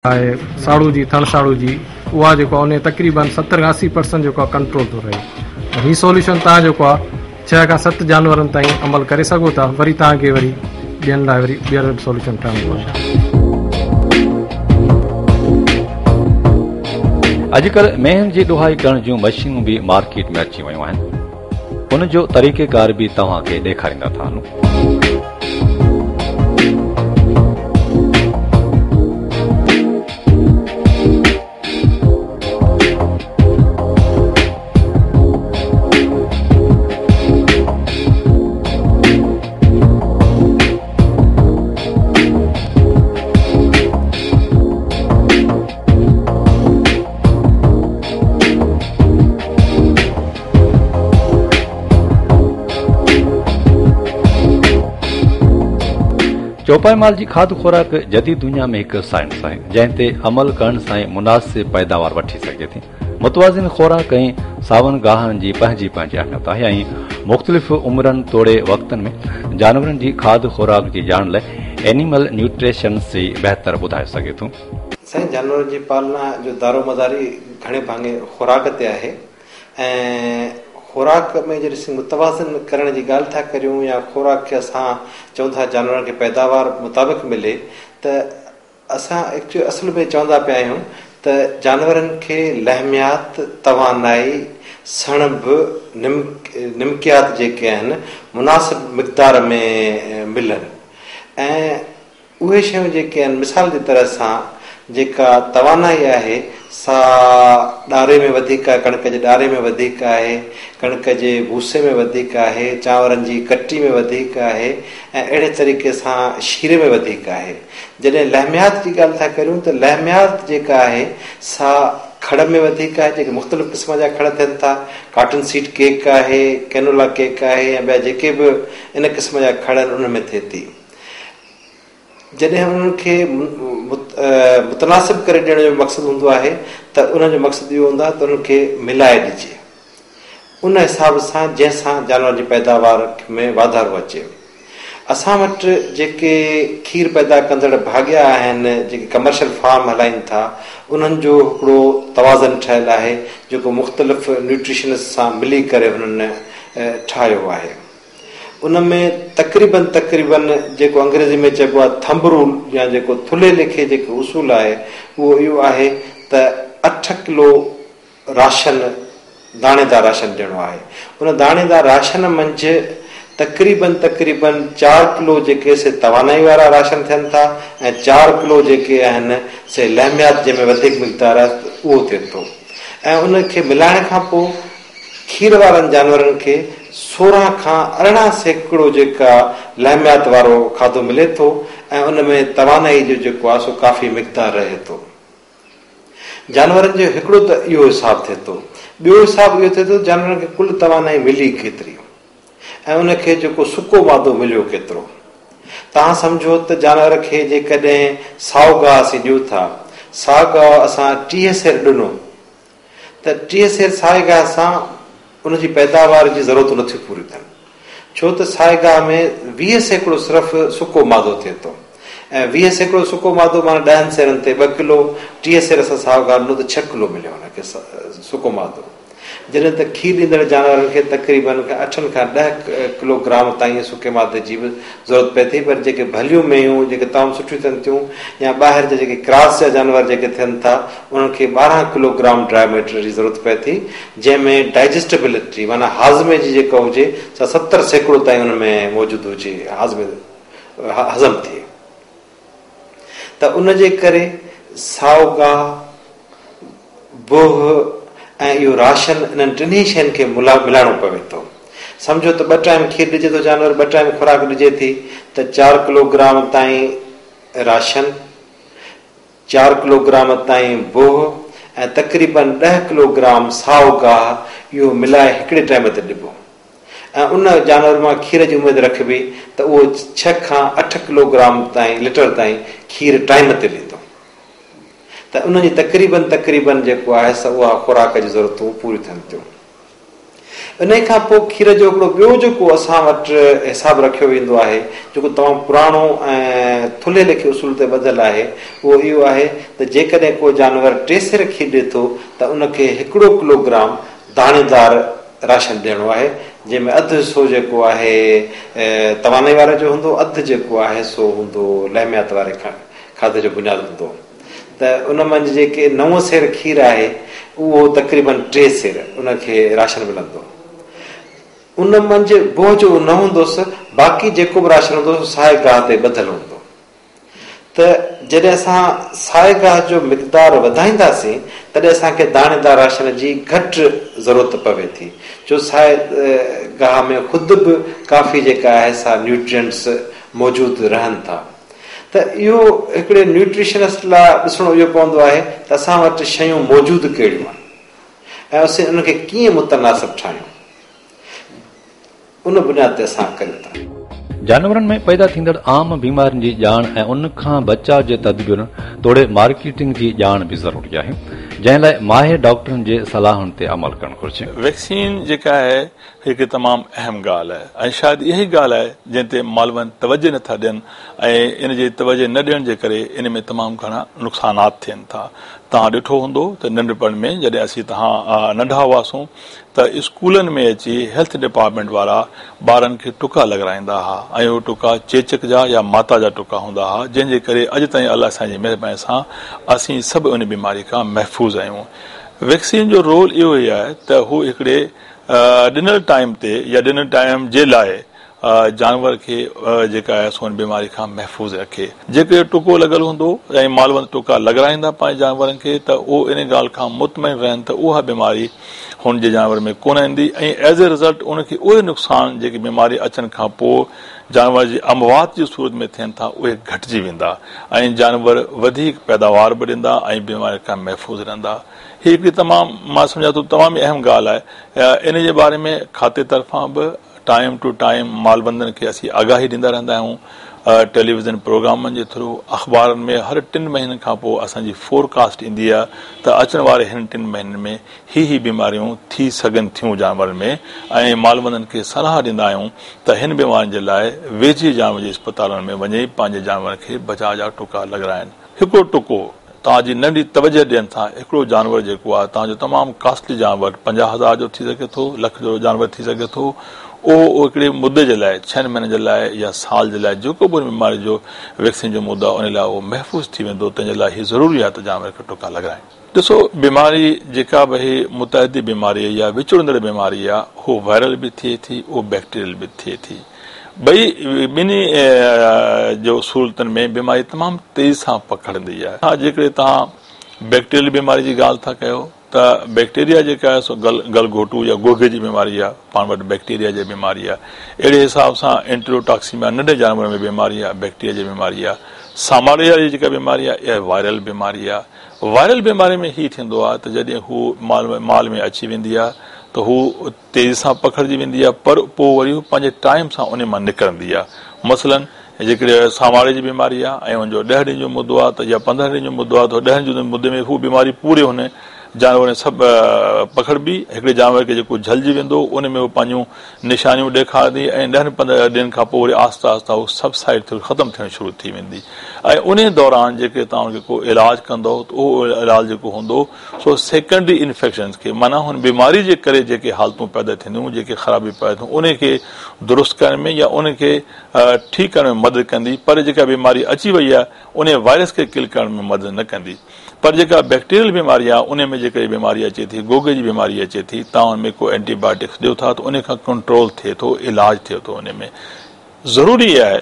آهي ساڙو جي ٿڻ ساڙو جي اها جيڪو آهي ان تقريبن 70 کان 80 پرسنٽ جيڪو آهي ڪنٽرول ٿو رهي هي سوليوشن توهان جيڪو آهي 6 کان 7 جانورن تائين عمل ڪري سگهو ٿا وري توهان کي وري ٻين لاء وري ٻيهر سوليوشن ٺاهڻو پوندو. اڄڪلهه مينهن جي ڏهائي ڪرڻ جون مشينون به مارڪيٽ ۾ اچي ويون آهن ان جو طريقيڪار به توهان کي ڏيکاريندا ٿا هلون. چوپائي مال جي کاڌ خوراڪ جديد دنيا ۾ هڪ سائنس آهي، جنهن تي عمل ڪرڻ سان ئي مناسب پيداوار وٺي سگهجي ٿي. متوازن خوراڪ ۽ ساون گاهن جي پنهنجي پنهنجي اهميت آهي ۽ مختلف عمرن توڙي وقتن ۾ جانورن جي کاڌ خوراڪ جي ڄاڻ لاء اينيمل نيوٽريشنسٽ ئي بهتر ٻڌائي سگهي ٿو. سائين جانورن جي پالنا جو دارومدار ئي گهڻي ڀاڱي خوراڪ تي آهي ۽ خوراڪ ۾ جڏهن اسين متوازن ڪرڻ جي ڳالهه ٿا ڪريون يا خوراڪ کي اسان چئون ٿا جانورن کي پيداوار مطابق ملي ته اسان ايڪچوئلي اصل ۾ چوندا پيا آهيون ته جانورن کي لحميات، توانائي، سڻڀ، نمڪيات جيڪي آهن مناسب مقدار ۾ ملن ۽ اهي شيون جيڪي آهن مثال جي طرح سان جيڪا توانائي آهي سا ڏاري ۾ وڌيڪ آهي، ڪڻڪ جي ڏاري ۾ وڌيڪ آهي، ڪڻڪ جي ڀوسي ۾ وڌيڪ آهي، چانورن جي ڪٽي ۾ وڌيڪ آهي ۽ اهڙي طريقي سان شيري ۾ وڌيڪ آهي. جڏهن لحميات جي ڳالهه ٿا ڪريون ته لحميات جيڪا آهي سا کڙ ۾ وڌيڪ آهي جيڪي مختلف قسم جا کڙ ٿين ٿا، ڪاٽن سيڊ ڪيڪ آهي، ڪينولا ڪيڪ آهي ۽ ٻيا جيڪي به ان قسم جا کڙ آهن انهن ۾ ٿئي ٿي. جڏهن انهن کي متناسب ڪري ڏيڻ جو مقصد هوندو آهي ته انهن جو مقصد اهو هوندو آهي ته انهن کي ملائي ڏجي ان حساب سان جنهن سان جانورن جي پيداوار ۾ واڌارو اچي. اسان وٽ جيڪي کير پيدا ڪندڙ ڀاڳيا آهن جيڪي ڪمرشل فارم هلائين ٿا انهن جو هڪڙو توازن ٺهيل آهي جيڪو مختلف نيوٽريشنس سان ملي ڪري هنن ٺاهيو آهي. ان ۾ تقريبن تقريبن جيڪو انگريزي ۾ چئبو آهي ٿمب رول يا جيڪو ٿلهي ليکي جيڪو اصول آهي اهو اهو آهي ته اٺ ڪلو راشن داڻيدار راشن ڏيڻو آهي ان داڻيدار راشن منجهه تقريبن تقريبن چار ڪلو جيڪي سي توانائي وارا راشن ٿين ٿا ۽ چار ڪلو جيڪي آهن سي لحميات جنهن ۾ وڌيڪ مقدار آهي اهو ٿئي ٿو ۽ ان کي ملائڻ کان پوء کير وارن جانورن کي 16 کان 18% جيڪا لحميات وارو کاڌو ملي ٿو ۽ ان ۾ توانائي جو جيڪو آهي سو ڪافي مقدار رهي ٿو. جانورن جو هڪڙو ته اهو حساب ٿئي ٿو. ٻيو حساب اهو ٿئي ٿو ته جانورن کي ڪل توانائي ملي ڪيتري ۽ ان کي جيڪو سڪو مادو مليو ڪيترو. توهان سمجهو ته جانور کي جيڪڏهن سائو گاهه اسين ڏيون ٿا، سائو گاهه اسان 30 سير ڏنو ته 30 سير سائي گاهه سان ان جي پيداوار جي ضرورتون نٿيون پوريون ٿين ڇو ته سائي گاهه ۾ 20% صرف سڪو مادو ٿئي ٿو ۽ 20% سڪو مادو معنيٰ ڏهن سيرن تي ٻه ڪلو، 30 سير اسان سائو گاهه ڏنو ته ڇهه ڪلو مليو ان کي سڪو مادو. جڏهن ته کير ڏيندڙ جانورن کي تقريبن اٺن کان ڏهه ڪلو گرام تائين سڪي مادي جي به ضرورت پئي ٿي پر جيڪي ڀليون مينهون جيڪي تمام سٺيون ٿين ٿيون يا ٻاهر جا جيڪي ڪراس جا جانور جيڪي ٿين ٿا انهن کي 12 ڪلو گرام ڊرائي ميٽر جي ضرورت پئي ٿي جنهن ۾ ڊائجسٽبلٽي معنيٰ هاضمي جي جيڪا هجي سا 70% تائين ان ۾ موجود هجي هاضمي هضم ٿئي ته ان جي ڪري سائو گاهه، بوهه ۽ اهو راشن انهن ٽنهي شين کي ملائڻو پوي ٿو. سمجهو ته ٻه ٽائيم کير ڏجي ٿو جانور ٻه ٽائيم خوراڪ ڏجي ٿي ته چار ڪلو گرام تائين راشن، چار ڪلو گرام تائين بوهه ۽ تقريبن ڏهه ڪلو گرام سائو گاهه اهو ملائي هڪڙي ٽائيم تي ڏبو. ۽ ان جانور مان کير جي اميد رکبي ته اهو ڇهه کان اٺ ڪلو گرام تائين ليٽر تائين کير ٽائيم تي ڏيندو ته ان جي تقريبن تقريبن جيڪو آهي سو اها خوراڪ جون ضرورتون پوريون ٿين ٿيون. انهي کان پوء کير جو هڪڙو ٻيو جيڪو اسان وٽ حساب رکيو ويندو آهي، جيڪو تمام پراڻو ۽ ٿلهي ليکي اصول تي ٻڌل آهي، اهو اهو آهي ته جيڪڏهن ڪو جانور ٽي سير کير ڏئي ٿو ته ان کي هڪڙو ڪلوگرام داڻيدار راشن ڏيڻو آهي، جنهن ۾ اڌ حصو جيڪو آهي توانائي واري جو هوندو، اڌ جيڪو آهي سو هوندو لحميات واري کاڌي جو بنياد هوندو. ته ان منجهه جيڪي نو سير کير آهي اهو تقريبن ٽي سير ان کي راشن ملندو. ان منجهه بوهه جو نه هوندوس، باقي جيڪو به راشن هوندو سو سائي گاهه تي ٻڌل هوندو. ته جڏهن اسان سائي گاهه جو مقدار وڌائينداسين تڏهن اسان کي داڻيدار راشن جي گهٽ ضرورت پوي ٿي ڇو سائي گاهه ۾ خود به ڪافي جيڪا آهي سا نيوٽرينٽس موجود رهن ٿا. ته اهو هڪڙي نيوٽريشنسٽ لاء ڏسڻو اهو پوندو آهي ته اسان وٽ شيون موجود ڪهڙيون آهن ۽ اسين انهن کي ڪيئن متناسب ٺاهيون ان بنياد تي اسان ڪريون ٿا. جانورن ۾ پيدا ٿيندڙ عام بيمارين جي ڄاڻ ۽ ان کان بچاء جي تدبيرن توڙي مارڪيٽنگ جي ڄاڻ به ضروري آهي، جنهن لاء ماهر ڊاڪٽرن جي صلاحن تي عمل ڪرڻ گهرجي. ويڪسين جيڪا آهي هڪ تمام اهم ڳالهه آهي ۽ شايد اها ئي ڳالهه آهي جنهن تي مالوند توجه نه ٿا ڏين ۽ ان جي توجه نه ڏيڻ جي ڪري ان ۾ تمام گهڻا نقصانات ٿين ٿا. توهان ڏٺو هوندو ته ننڍپڻ ۾ جڏهن اسين توهان ننڍا هئاسون ته اسڪولن ۾ اچي هيلٿ ڊپارٽمينٽ وارا ٻارن کي ٽڪا لڳرائيندا ها ۽ اهي ٽڪا چيچڪ جا يا ماتا جا ٽڪا هوندا ها جنهن جي ڪري اڄ تائين الله سائين جي مهرباني سان اسين سڀ ان بيماري کان محفوظ آهيون. ويڪسين جو رول اهو ئي آهي ته هو هڪڙي ڏنل ٽائيم تي يا ڏنل ٽائيم جي لاء جانور کي جيڪا آهي سو ان بيماري کان محفوظ رکي. جيڪڏهن ٽڪو لڳل هوندو ۽ مالوند ٽڪا لڳرائيندا پنهنجي جانورن کي ته اهو ان ڳالهه کان مطمئن رهن ته اها بيماري هن جي جانور ۾ ڪونه ايندي ۽ ايز اي رزلٽ ان کي اهي نقصان جيڪي بيماري اچڻ کان پوء جانور جي اموات جي صورت ۾ ٿين ٿا اهي گهٽجي ويندا ۽ جانور وڌيڪ پيداوار به ڏيندا ۽ بيماري کان محفوظ رهندا. هي هڪڙي تمام مان سمجهان ٿو تمام ئي اهم ڳالهه آهي ان جي باري ۾ کاتي طرفان به ٽائيم ٽو ٽائيم مالوندن کي اسين آگاهي ڏيندا رهندا آهيون ٽيليويزن پروگرامن جي ٿرو اخبارن ۾ هر ٽن مهينن کان پوء اسان جي فور ڪاسٽ ايندي آهي ته اچڻ واري هن ٽن مهينن ۾ هي هي بيماريون ٿي سگهن ٿيون جانورن ۾ ۽ مالوندن کي صلاح ڏيندا آهيون ته هن بيمارين جي لاء ويجهي جانور جي اسپتالن ۾ وڃي پنهنجي جانورن کي بچاء جا ٽڪا لڳرائن. هڪڙو ٽڪو توهان جي ننڍي توجه ڏيڻ سان هڪڙو جانور جيڪو آهي توهان جو تمام ڪاسٽلي جانور 50 هزار جو ٿي سگهي ٿو لک جو جانور ٿي سگهي ٿو اهو هڪڙي مدي جي لاء ڇهن مهينن جي لاء يا سال جي لاء جيڪو به ان بيماري جو ويڪسين جو مدو آهي ان لاء اهو محفوظ ٿي ويندو تنهن جي لاء هي ضروري آهي ته جانور کي ٽڪا لڳرائين. ڏسو بيماري جيڪا به هي متعدي بيماري يا وچڙندڙ بيماري آهي اهو وائرل به ٿئي ٿي اهو بيڪٽيريل به ٿئي ٿي. ٻئي ٻنهي جو صورتن ۾ بيماري تمام تيزي سان پکڙندي آهي. ها جيڪڏهن توهان بيڪٽيريل بيماري جي ڳالهه ٿا ڪيو ته بيڪٽيريا جيڪا آهي سو گل گل گهوٽو يا گوگي جي بيماري آهي پاڻ وٽ بيڪٽيريا جي بيماري آهي اهڙي حساب سان انٽيروٽاڪسيميا ننڍي جانورن ۾ بيماري آهي بيڪٽيريا جي بيماري آهي ساماڙي جي جيڪا بيماري آهي اها وائرل بيماري آهي وائرل بيماري ۾ هي ٿيندو آهي ته جڏهن هو مال مال ۾ اچي ويندي آهي ته هو تيزي سان پکڙجي ويندي آهي پر پوء وري هو پنهنجي ٽائيم سان انهي مان نڪرندي آهي مثلاً جيڪڏهن ساماڙي جي بيماري آهي ۽ ان جو ڏهه ڏينهن جو مدو آهي ته يا 15 ڏينهن جو مدو آهي ته 10 ڏينهن جي مدي ۾ هو بيماري پوري هن جانور ۾ سڀ پکڙبي هڪڙي جانور کي جيڪو جهلجي ويندو ان ۾ هو پنهنجون نشانيون ڏيکارندي ۽ 10 15 ڏينهن کان پوء وري آهستي آهستي هو سبسائيڊ ٿي ختم ٿيڻ شروع ٿي ويندي ۽ انهي دوران جيڪڏهن توهان ان کي ڪو علاج ڪندؤ ته اهو علاج جيڪو هوندو سو سيڪنڊري انفيڪشنز کي معنيٰ هن بيماري جي ڪري جيڪي حالتون پيدا ٿينديون جيڪي خرابي پيدا ٿينديون انهي کي درست ڪرڻ ۾ يا ان کي ٺيڪ ڪرڻ ۾ مدد ڪندي پر جيڪا بيماري اچي وئي آهي انهي وائرس کي ڪل ڪرڻ ۾ مدد نه ڪندي پر جيڪا بيڪٽيريل بيماري آهي انهي ۾ جيڪڏهن بيماري اچي ٿي گوگي جي بيماري اچي ٿي توهان ان ۾ ڪو اينٽي بايوٽڪس ڏيو ٿا ته انهي کان ڪنٽرول ٿئي ٿو علاج ٿئي ٿو انهي ۾ ضروري آهي.